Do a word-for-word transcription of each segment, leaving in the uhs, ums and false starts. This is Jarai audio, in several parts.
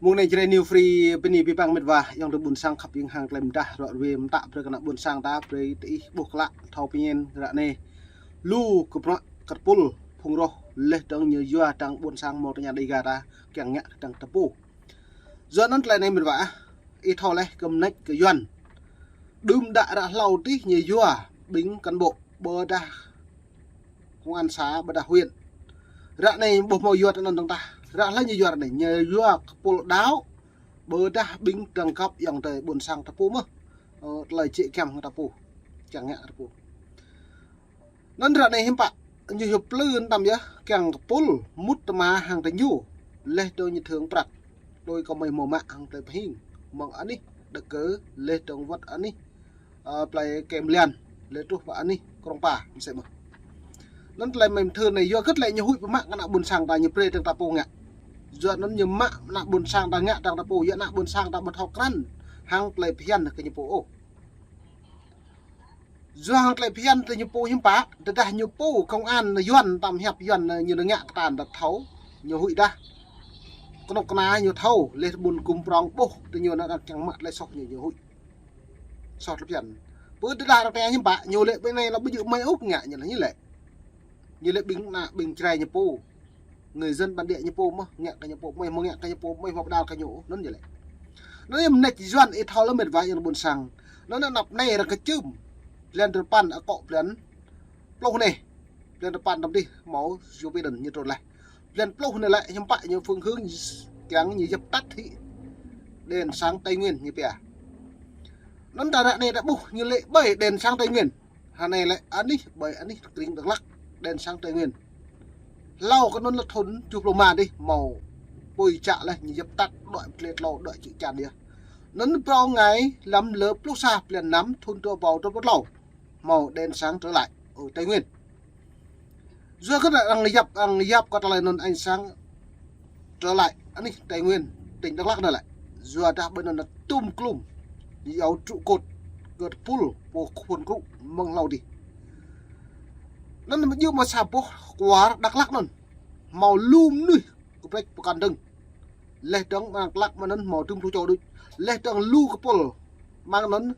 Mơ̆ng anai Jrai New Free bơni abih bang met wa, ayŏng adơi ƀuôn sang khăp hiam hăng tơlơi mơdah ră ruai mơta brơi kơ ană ƀuôn sang ta, brơi tơ ih ƀuh klă thâo pơñen ră anai. Lu kơ bruă kơ tơpul phung roh laih dơ̆ng ñu yua dang ƀuôn sang mơ̆ng tơña Dega ta kiăng ngă kơ dang tơpul. Yua anŭn tơlơi anai met wa ah, ih thâo laih kơ mơneč kơ Yuan. Đưm đă ră hlâo tih ñu yua ƀing cán bộ ƀôdah công an xã ƀôdah huyện. Ră anai ƀu hmâo yua tơ anŭn dơ̆ng tah. Ră hlâo ñu yua ră anai, ñu yua kơpul đaŏ ƀôdah ƀing dang găp ayŏng adơi ƀuôn sang tơpul mơ̆n. Ơ, tơlơi jĕ kiăng tơpul. Kiăng ngă tơpul. Anŭn ră anai hiư̆m pă, ñu hiăp plư anăm yơh, kiăng kơpul mŭt tơma hăng tơ ñu, laih dơ̆ng ñu thơ̆ng prăk. Đôi kơ mơi hmâo mă hăng tơlơi pơhing, mơ̆ng anih Đak Kơ, laih dơ̆ng wơ̆t anih, ơ, plơi Kem Lian, laih truh pơ anih Krông Pa, mơsĕ mơ̆n. Anŭn tơlơi mơ̆n thơ anai, yua hơget lĕ ñu huĭ pơmă kơ ană ƀuôn sang ta ñu brơi dang tơpul ngă. Yua anŭn ñu mă ană ƀuôn sang ta ngă dang tơpul, yua ană ƀuôn sang ta ƀu thâo krăn hăng tơlơi phiăn kơ ñu pô ôh. Yua hăng tơlơi phiăn tơ ñu pô hiư̆m pă, tơdah ñu pô công an Yuan tơm hiăp Yuan ñu ngă kơ ta ƀu thâo, ñu huĭ dah. Kơnuk kơna ñu thâo, laih ƀuôn gum prong ƀuh, tơ ñu anŭn kiăng mă tơlơi soh ñu, ñu huĭ. Soh tơlơi phiăn. Pơ tơdah ră anai hiư̆m pă, ñu lĕ ƀơi anai lĕ ƀu djơ̆ mơi ôh ngă ñu lĕ ñu lĕ. Ñu lĕ ƀing ană, ƀing Jrai ñu pô. Người dân bản địa ñu pô mơ̆n, ngă kơ ñu pô, mơi hmâo ngă kơ ñu pô, mơi hmâo pơđar kơ ñu, anŭn yơh lĕ. Anŭn yơh mơneč Yuan ih thâo lĕ met wa ayŏng adơi ƀuôn sang. Anŭn anăp anai arăng kơčưm. Blan dua păn akŏ blan pluh anai. Blan dua păn tơm dih hmâo Joe Biden ñu trŭn laih. Blan pluh anai lĕ hiư̆m pă ñu phương hướng kiăng ñu dập tắt hĭ đèn sáng Tây Nguyên ñu pia. Anŭn ta ră anai ta ƀuh ñu lĕ ƀơi đèn sáng Tây Nguyên. Hơnai lĕ anih, ƀơi anih kring Dak Lak, đèn sáng Tây Nguyên. Hlâo kơ anŭn lĕ thŭn tơjuh pluh rơma dih hmâo apui čă laih ñu dập tắt đuaĭ pơtlĕ tlâo đuaĭ čư̆ čan yơh. Anŭn phrâo ngai lăm lơ pluh sa blan năm thŭn dua rơbâo dua pluh tlâo hmâo đèn sáng trở lại ở Tây Nguyên. Yua hơget arăng yap, arăng yap kơ tơlơi anŭn ánh sáng trở lại anih Tây Nguyên, tỉnh Đắk Lắk anai lĕ. Yua dah ƀơi anŭn anŭn tum klum, yua trụ cột, kơ tơpul, pô khuôn krŭ mơ̆ng hlâo dih. Anŭn mơ̆ yua mơ̆ sa boh kwar Đắk Lắk anŭn. Hmâo lu mơnuih kơprĕč pơkŏn dơ̆ng. Laih dơ̆ng mơ̆ng Đắk Lắk mơ̆n anŭn hmâo tum pluh čô đôč. Laih dơ̆ng lu kơpul mơ̆ng anŭn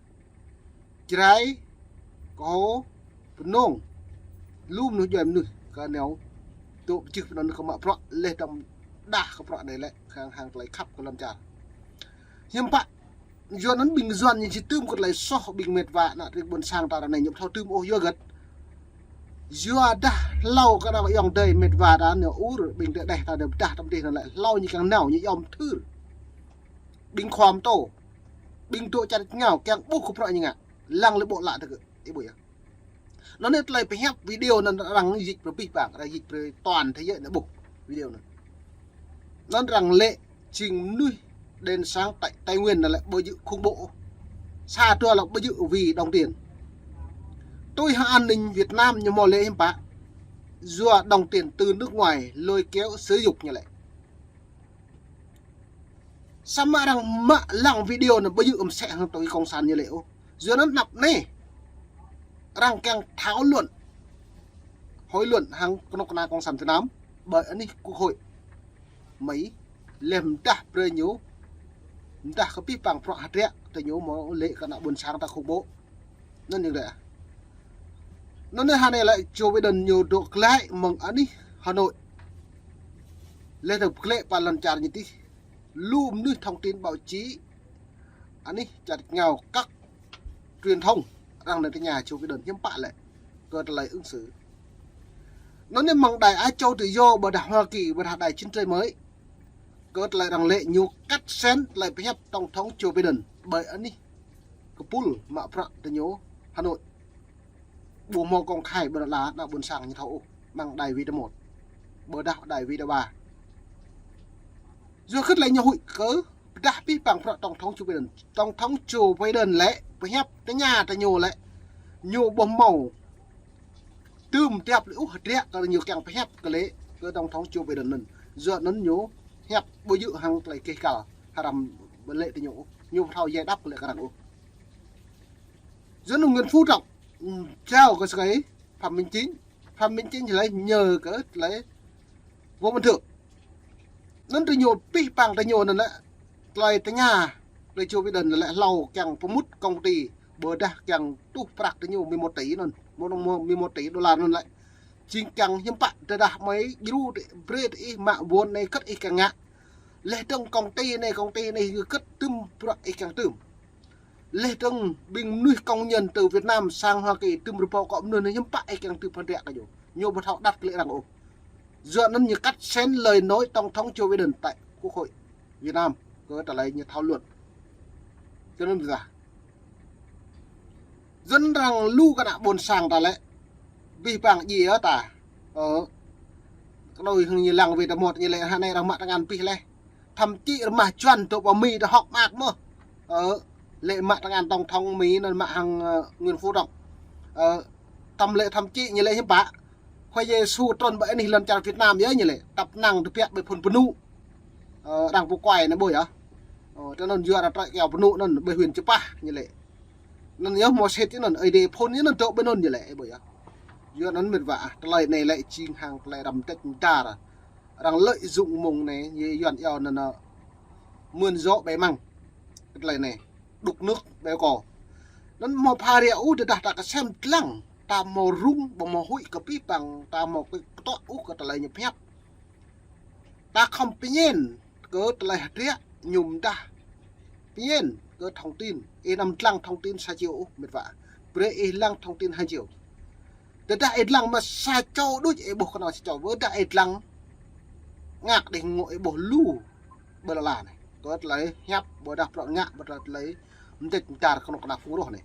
Jrai, Kơho, Bơnông. Lu mơnuih djuai mơnuih kơ neo. Tŭ pơčih pơnăn kơ mă bruă laih dơ̆ng đah kơ bruă anai lĕ hăng hăng tơlơi khăp kơ lŏn čar. Hiư̆m pă, Yuan anŭn ƀing Yuan ñu či tơm kơ tơlơi soh ƀing met wa ană tring ƀôn sang ta ră anai ñu ƀu thâo tơm ôh yua hơget. Yua dah hlâo kơ đa ayŏng adơi met wa ta neo ur ƀing tơ đeh ta neo pơdah tơm dih anŭn lĕ hlâo ñu kiăng nao ñu yom thưr. Ƀing khua pơtô. Ƀing dŏ čar ngao kiăng ƀuh kơ bruă ñu ngă. Lăng lĕ ƀô̆ lă tơ kơ. Ih ƀuh yơh. Anŭn anai tơlơi pơhiăp video anŭn arăng dịch pơbih bang, arăng dịch pơ toàn thế giới anai ƀuh video anŭn. Anŭn arăng lĕ jing mơnuih đèn sáng tại Tây Nguyên anŭn lĕ ƀu djơ̆ khủng bố. Sa dua lĕ ƀu djơ̆ vì đồng tiền. Tui hăng an ninh Việt Nam ñu hmâo lĕ hiư̆m pă. Yua đồng tiền từ nước ngoài lôi kéo sử dụng ñu lĕ. Samơ̆ arăng mă lăng video anŭn ƀu djơ̆ mơsĕ hăng tui cộng sản ñu lĕ ôh. Yua anŭn anăp anai. Arăng kiăng thảo luận. Hội luận hăng kơnuk kơna cộng sản Việt Nam. Ƀơi anih quốc hội Mỹ. Laih mơdah brơi ñu. Mơdah kơ pih pang bruă hơdră. Tơ ñu hmâo lĕ kơ ană ƀôn sang ta khủng bố. Anŭn ñu lĕ. Anŭn anai hơnai lĕ Joe Biden ñu dŏ glaĭ mơ̆ng anih Hà Nội. Laih dơ̆ng pơglaĭ pơ lŏn čar ñu tih. Lu mơnuih thông tin báo chí. Anih čar ngao các truyền thông. Arăng anai tơña Joe Biden hiư̆m pă lĕ. Kơ tơlơi ứng xử. Anŭn anai mơ̆ng đài Á Châu Tự Do ƀôdah Hoa Kỳ ƀôdah đài Chân Trời Mới. Kơ tơlơi arăng lĕ ñu cắt xén tơlơi pơhiăp Tổng thống Joe Biden. Ƀơi anih kơpul mă bruă tơ ñu Hà Nội. Ƀu hmâo công khai ƀơi anŭn lĕ ană ƀôn sang ñu thâo ôh. Mơ̆ng đài VTV một. Ƀôdah đài VTV ba. Yua hơget lĕ ñu huĭ kơ pơdah pih pang bruă Tổng thống Joe Biden. Tổng thống Joe Biden lĕ pơhiăp tơña tơ ñu lĕ. Ñu ƀu hmâo tơm tiap lĕ ôh hơdră kơ ñu kiăng pơhiăp kơ lĕ kơ Tổng thống Joe Biden anŭn. Yua anŭn ñu hiăp ƀu djơ̆ hăng tơlơi keh kal hơrăm ƀơi lĕ tơ ñu ôh. Ñu ƀu thâo giải đáp kơ lĕ kơ arăng ôh. Yua anŭn Nguyễn Phú Trọng, ừm, jao kơ sơkai Phạm Minh Chính. Phạm Minh Chính lĕ nhờ kơ tơlơi Võ Văn Thưởng. Anŭn tơ ñu pih pang tơ ñu anŭn lĕ. Tơlơi tơña, tơlơi Joe Biden lĕ hlâo kiăng pơmŭt công ty, ƀôdah kiăng tuh prăk tơ ñu mười một tỷ anŭn, một, một, mười một tỷ đô la anŭn lĕ. Jing kiăng hiư̆m pă tơdah mơi djru tơ, brơi tơ ih mă vốn anai kơ̆t ih kiăng ngă. Laih dơ̆ng công ty anai, công ty anai gơ̆ kơ̆t tơm bruă ih kiăng tơm. Laih dơ̆ng ƀing mơnuih công nhân tơ Việt Nam sang Hoa Kỳ tơm rơbâo akŏ mơnuih anai hiư̆m pă ih kiăng tơm phăn ră kơ ñu. Ñu ƀu thâo đăt kơ lĕ arăng ôh. Yua anŭn ñu cắt xén lời nói Tổng thống Joe Biden tại Quốc hội Việt Nam kơ tơlơi ñu thảo luận. Tui anŭn ƀiă. Dân arăng lu kơ ană ƀôn sang ta lĕ. Abih bang djai yơh ta. Ơ. Kơnơ̆ng hăng ñu lăng wơ̆t tơmŏt ñu lĕ hơnai arăng mă tơngan abih laih. Thậm chí rơmah čuăn tŭ pơ Mi ta hŏk mơak mơ̆n. Ơ. Lĕ mă tơngan Tổng thống Mi anŭn mă hăng, ơ, Nguyễn Phú Trọng. Ơ. Tơm lĕ thậm chí ñu lĕ hiư̆m pă. Khua Yêsu trŭn ƀơi anih lŏn čar Việt Nam yơh ñu lĕ. Tăp năng tơbiă ƀơi phŭn pơnŭ. Ơ, arăng pơkuai anai ƀuh yơh. Ơ, tơ anŭn yua arăng trơi kơyâo pơnŭ anŭn ƀơi huyện Chư Păh ñu lĕ. Anŭn yơh mơsêh anŭn, Ơi Adai phŭn anŭn tŏ ƀơi anŭn ñu lĕ, ơ, ƀuh yơh. Yua anŭn mĕt wa ah, tơlơi anai lĕ jing hăng tơlơi răm tĕč mơdar. Arăng lợi dụng mông anai, yua iâu anŭn, ơ, mưn yŏ ƀơi măng. Tơlơi anai, đục nước ƀơi kơ. Anŭn hmâo pha ria ôh, tơdah ta kơsem lăng, ta hmâo rŭng, ƀu hmâo huĭ kơ abih bang, ta hmâo kơ tŏ ôh kơ tơlơi ñu pơhiăp. Ta khŏm pơñen kơ tơlơi hơdră ñu mơdah. Pơñen kơ thông tin, ih anăm lăng thông tin sa čô ôh, mĕt wa. Brơi ih lăng thông tin hai čô. Tơdah ih lăng mă sa čô đôč ih ƀuh kơnơ̆ng sa čô, ƀôdah ih lăng ngă đih ngŏ ih ƀuh lu ƀơi lŏn anai. Kơ tơlơi hiăp, ƀôdah prŏ ngă, ƀôdah tơlơi mơdĕč mơdar kơnuk kơna phung roh anai.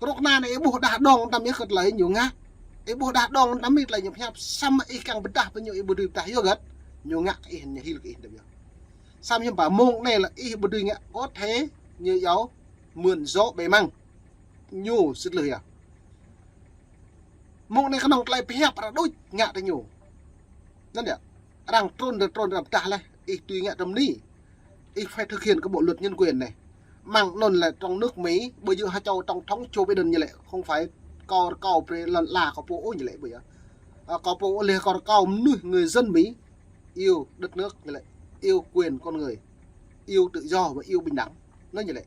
Kơnuk kơna anai ih ƀuh đah đong tơm yơh kơ tơlơi ñu ngă. Ih ƀuh đah đong tơm yơh tơlơi ñu pơhiăp, samơ̆ ih kiăng pơdah pơ ñu ih ƀu dưi pơdah yua hơget. Ñu ngă kơ ih ñu hil kơ ih tơm yơh. Samơ̆ hiư̆m pă mông anai lĕ ih ƀu dưi ngă kơ thê ñu iâu mưn yŏ ƀơi măng. Ñu sĭt lơh yơh. Mông anai kơnơ̆ng tơlơi pơhiăp arăng đôč ngă tơ ñu. Anŭn yơh. Arăng trŭn, arăng trŭn, arăng pơdah laih. Ih tui ngă tơm anai. Ih phải thực hiện kơ bộ luật nhân quyền anai. Mơ̆ng anŭn lĕ trong nước Mỹ, ƀu djơ̆ ha čô Tổng thống Joe Biden ñu lĕ, không phải kâo rơkâo brơi lŏn ala kâo pô ôh ñu lĕ ƀu djơ̆. Ơ, kâo pô ôh lĕ kâo rơkâo mơnuih người dân Mỹ yêu đất nước ñu lĕ, yêu quyền con người, yêu tự do và yêu bình đẳng. Anŭn ñu lĕ.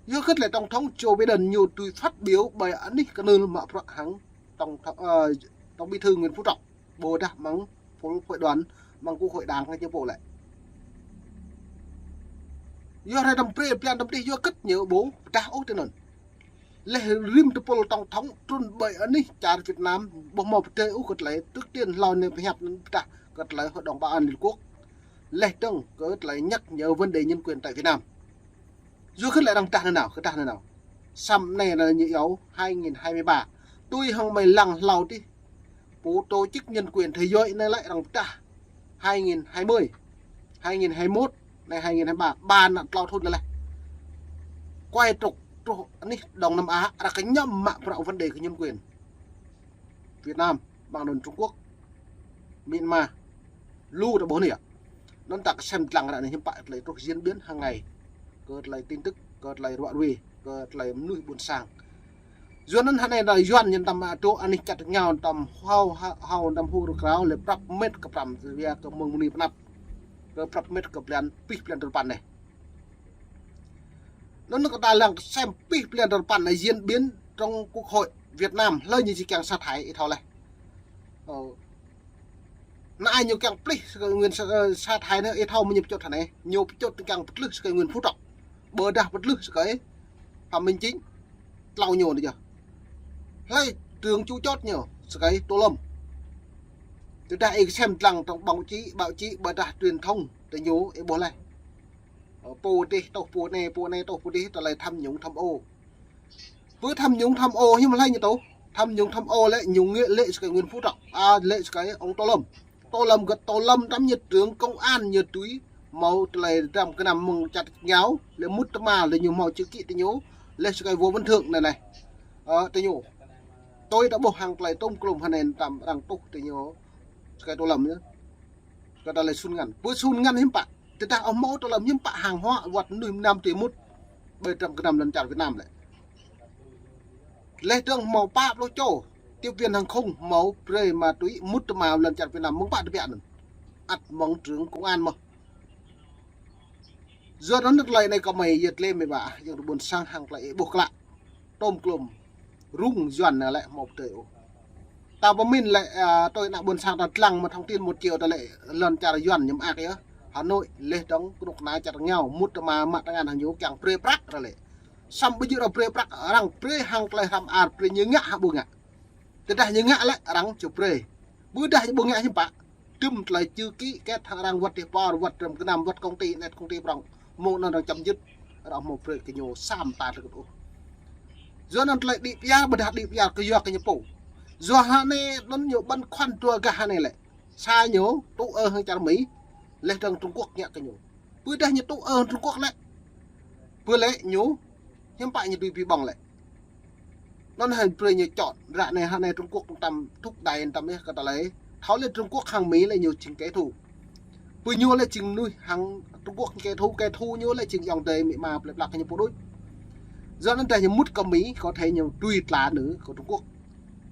Yua hơget lĕ Tổng thống Joe Biden ñu tui phát biểu ƀơi anih kơnưl mă bruă hăng Tổng thống, ơ, Tổng bí thư Nguyễn Phú Trọng. Ƀôdah mơ̆ng phối, phối đoàn, mơ̆ng quốc hội đảng ñu pô lĕ. Yua rai tơm brơi blan tơm dih yua hơget ñu ƀu pơdah ôh tơ anŭn. Laih rĭm tơpul Tổng thống trŭn ƀơi anih čar Việt Nam ƀu hmâo pơdơi ôh kơ tơlơi, trước tiên hlâo anai pơhiăp anŭn pơdah kơ tơlơi Hội đồng Bảo an Liên Quốc. Laih dơ̆ng kơ tơlơi nhắc nhở vấn đề nhân quyền tại Việt Nam. Yua hơget lĕ arăng pơdah nanao, pơdah nanao. Samơ̆ anai lĕ ñu iâu hai nghìn hai mươi ba. Tui hăng mơi lăng hlâo dih. Pô tổ chức nhân quyền thế giới anai lĕ arăng pơdah hai nghìn hai mươi, hai nghìn hai mươi mốt, anai hai nghìn hai mươi ba, ba năm tlâo thŭn anai lĕ. Kuai truh, truh anih Đông Nam Á, arăng kơñăm mă bruă vấn đề kơ nhân quyền. Việt Nam, mơ̆ng anŭn Trung Quốc, Myanmar, lu ta ƀuh anai yơh. Anŭn ta kơsem lăng ră anai hiư̆m pă tơlơi truh diễn biến hàng ngày. Kơ tơlơi tin tức, kơ tơlơi ruă ruê, kơ tơlơi mơnuih ƀôn sang. Yua anŭn hơnai anai Yuan ñu tơm mă tŭ anih čăt rơngiao tơm hao, hao, hao tơm hur krao lĕ prăp mĕt kơ pram, yua kơ mơ̆ng mơni pơnăp. Kơ prăp mĕt kơ blan, pih blan tơpăn anai. Anŭn kơ ta lăng kơsem pih blan tơpăn anai diễn biến trong Quốc hội Việt Nam, hlơi ñu či kiăng sa thải ih thâo laih. Ơ. Anai ñu kiăng plih sơ kơ Nguyễn sa, ơ, sa thải anai ih thâo mơ̆ ñu pơčŭt hơnai. Ñu pơčŭt kiăng pơtlưh sơ kơ Nguyễn Phú Trọng. Ƀôdah pơtlưh sơ kơ Phạm Minh Chính. Tlâo ñu anai yơh. Hlơi trưởng chủ chốt ñu sơ kơ Tô Lâm. Tơdah ih kơsem lăng trong báo chí, báo chí ƀôdah truyền thông tơ ñu ih ƀuh laih. Ơ, pô dih, tŏh pô anai, pô anai, tŏh pô dih, tơlơi tham nhũng tham ô. Pơ tham nhũng tham ô hiư̆m hlơi ñu tŏh. Tham nhũng tham ô lĕ ñu ngă lĕ sơ kơ Nguyễn Phú Trọng, a, lĕ sơ kơ ông Tô Lâm. Tô Lâm gơ̆t Tô Lâm tơm ñu trưởng công an ñu tui, hmâo tơlơi dram gơnam mơ̆ng čăt rơngiao, lĕ mŭt tơma lĕ ñu hmâo chữ ký tơ ñu, lĕ sơ kơ Võ Văn Thưởng anai anai. Ơ, tơ ñu. Tui ta ƀuh hăng tơlơi tôm klôm hơnai tơm arăng tŏh tơ ñu. Sơ kơ Tô Lâm yơh. Kơ tơlơi sun ngăn. Pơ sun ngăn hiư̆m pă. Tơdah ôh hmâo tơlơi hiư̆m pă hàng hóa wơ̆t mơnuih mơnam tui mŭt. Ƀơi dram gơnam lŏn čar Việt Nam lĕ. Laih dơ̆ng hmâo pă pluh čô. Tiếp viên hàng không hmâo brơi ma túy mŭt tơma lŏn čar Việt Nam mơ̆ng pă tơbiă anŭn. Ăt mơ̆ng trưởng công an mơ̆n. Yua anŭn tơlơi anai kơ mơi yơh tơlơi mơi ƀă, yơh ƀôn sang hăng tơlơi ih ƀuh klă. Tôm klôm. Rŭng Yuan anai lĕ hmâo pơdơi ôh. Ta pơmĭn lĕ, a, tui ană ƀôn sang ta lăng mă thông tin một chiều ta lĕ lŏn čar Yuan ñu mơak yơh. Hà Nội, leh dong kơnuk kơna čar rơngiao, mŭt tơma mă tơngan hăng ñu kiăng brơi prăk ta lĕ. Samơ̆ ƀu djơ̆ arăng brơi prăk, arăng brơi hăng tơlơi hrăm ar, brơi ñu ngă hă ƀu ngă. Tơdah ñu ngă lĕ arăng či brơi. Ƀôdah ñu ƀu ngă hiư̆m pă. Tơm tơlơi chữ ký kết hăng arăng wơ̆t tih por, wơ̆t răm gơnam, wơ̆t công ty, net công ty prong. Mơ̆ng anŭn arăng chấm dứt, arăng hmâo brơi kơ ñu sa mơta tơkŭt ôh. Yua anŭn tơlơi đĭ pơyar, ƀôdah đĭ pơyar kơ yua kơ ñu pô. Yua hơnai anŭn ñu ƀăn khuăn dua gah hơnai lĕ. Sa ñu tŭ ơ hăng čar Mi, leh dong Trung Quốc ngă kơ ñu. Ƀôdah ñu tŭ ơ hăng Trung Quốc lĕ. Ƀu lĕ ñu, hiư̆m pă ñu dưi ƀu ƀơ̆ng lĕ. Anŭn hăng brơi ñu chọn, ră anai hơnai Trung Quốc tam thúc đẩy tam yơh kơ tơlơi. Thâo lĕ Trung Quốc hăng Mi lĕ ñu jing kẻ thù. Ƀu ñu lĕ jing mơnuih hăng Trung Quốc jing kẻ thù, kẻ thù ñu lĕ jing ayŏng adơi amĭ ama plơi pla kơ ñu pô đôč. Yua anŭn tơdah ñu mŭt kơ Mi, có thể ñu tui tla nư kơ Trung Quốc.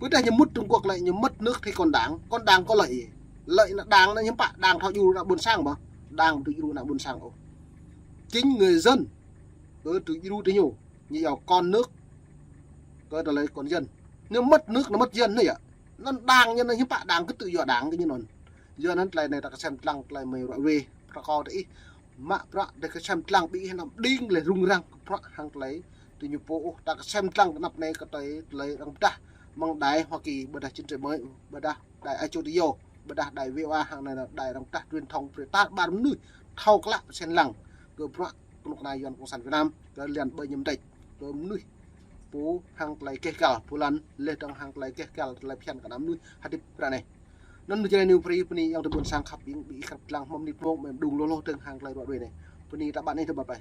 Ƀôdah ñu mŭt Trung Quốc lĕ ñu mất nước thì còn đảng, còn đảng có lợi gì? Lợi là đảng anŭn hiư̆m pă, đảng thâo djru ană ƀôn sang ƀă. Đảng ƀu dưi djru ană ƀôn sang ôh. Chính người dân, ơ, dưi djru tơ ñu. Ñu yua con nước, kơ tơlơi con dân. Ñu mất nước, nó mất dân anai yơh. Anŭn đảng ñu anŭn hiư̆m pă đảng kơ tŭ yua đảng kơ ñu anŭn. Yua anŭn tơlơi anai ta kơsem lăng tơlơi mơi ruă wê, prăk kơ tơ ih. Mă prăk tơ kơsem lăng ƀing ih năm đing lĕ rŭng răng prăk hăng tơlơi tơ ñu pô ôh. Ta kơsem lăng kơ anăp anai kơ tơlơi, tơlơi arăng pơdah mơ̆ng đài Hoa Kỳ, ƀôdah Chiến Sĩ Mới, ƀôdah đài Asia Tự Do, ƀôdah đài V O A hăng anai đài arăng pơdah truyền thông brơi tar ƀar mơnuih thâo klă pơsem lăng kơ prăk kơnuk kơna Yuan Cộng sản Việt Nam, kơ lian ƀơi ñu mơdĕč, kơ mơnuih pô hăng tơlơi geh gal, pô lăn leh dong hăng tơlơi geh gal, tơlơi phiăn kơ ană mơnuih hơdip ră anai. Anŭn mơ̆ čơnai ñu pơri, bơni ayŏng adơi ƀôn sang khăp ƀing ƀing ih krăp lăng hmâo mơnit mông mơ̆ đung lô lô dơ̆ng hăng tơlơi ruă đuaĭ anai. Bơni ta ƀă anai tơ bye bye.